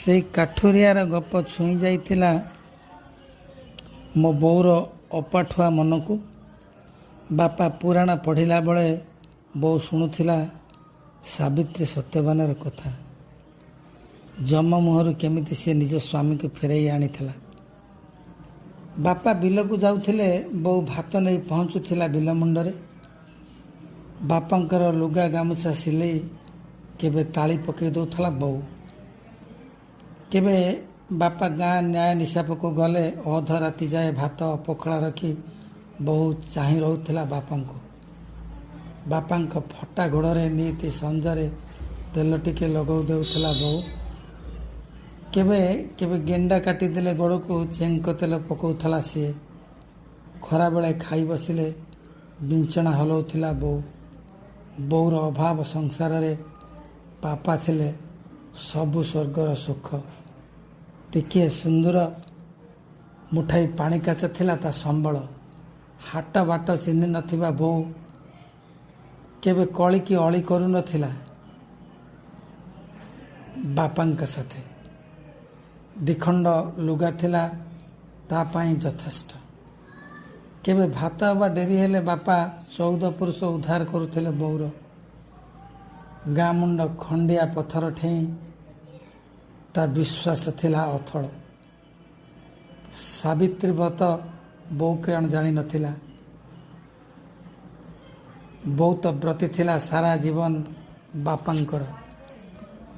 ସେଇ କାଠୁରିଆର ଗପ ଛୁଇଁ ଯାଇଥିଲା ମୋ ବୋଉର ଅପାଠୁଆ ମନକୁ। ବାପା ପୁରାଣ ପଢ଼ିଲା ବେଳେ ବୋଉ ଶୁଣୁଥିଲା ସାବିତ୍ରୀ ସତ୍ୟବାନର କଥା, ଯମ ମୁହଁରୁ କେମିତି ସେ ନିଜ ସ୍ୱାମୀକୁ ଫେରାଇ ଆଣିଥିଲା। ବାପା ବିଲକୁ ଯାଉଥିଲେ, ବୋଉ ଭାତ ନେଇ ପହଞ୍ଚୁଥିଲା ବିଲ ମୁଣ୍ଡରେ। ବାପାଙ୍କର ଲୁଗା ଗାମୁଛା ସିଲେଇ କେବେ ତାଳି ପକାଇ ଦେଉଥିଲା ବୋଉ। କେବେ ବାପା ଗାଁ ନ୍ୟାୟ ନିଶାପକୁ ଗଲେ ଅଧ ରାତି ଯାଏ ଭାତ ପଖଳା ରଖି ବୋଉ ଚାହିଁ ରହୁଥିଲା ବାପାଙ୍କୁ। ବାପାଙ୍କ ଫଟା ଗୋଡ଼ରେ ନିତି ସଞ୍ଜରେ ତେଲ ଟିକେ ଲଗାଇ ଦେଉଥିଲା ବୋଉ। କେବେ କେବେ ଗେଣ୍ଡା କାଟିଦେଲେ ଗୋଡ଼କୁ ଚେଙ୍କ ତେଲ ପକାଉଥିଲା ସିଏ। ଖରାବେଳେ ଖାଇ ବସିଲେ ବିଞ୍ଚଣା ହଲାଉଥିଲା ବୋଉ। ବୋଉର ଅଭାବ ସଂସାରରେ ବାପା ଥିଲେ ସବୁ ସ୍ୱର୍ଗର ସୁଖ। ଟିକିଏ ସିନ୍ଦୁର, ମୁଠାଇ ପାଣି କାଚ ଥିଲା ତା ସମ୍ବଳ। ହାଟ ବାଟ ଚିହ୍ନି ନଥିବା ବୋଉ କେବେ କଳିକି ଅଳି କରୁନଥିଲା ବାପାଙ୍କ ସାଥେ। ଦିଖଣ୍ଡ ଲୁଗା ଥିଲା ତା ପାଇଁ ଯଥେଷ୍ଟ। କେବେ ଭାତ ହେବା ଡେରି ହେଲେ ବାପା 14 ପୁରୁଷ ଉଦ୍ଧାର କରୁଥିଲେ ବୋଉର। ଗାଁ ମୁଣ୍ଡ ଖଣ୍ଡିଆ ପଥର ଠେଇଁ ତା ବିଶ୍ୱାସ ଥିଲା ଅଥଳ। ସାବିତ୍ରୀ ବ୍ରତ ବୋଉ କ'ଣ ଜାଣିନଥିଲା? ବୋଉ ତ ବ୍ରତୀ ଥିଲା ସାରା ଜୀବନ ବାପାଙ୍କର।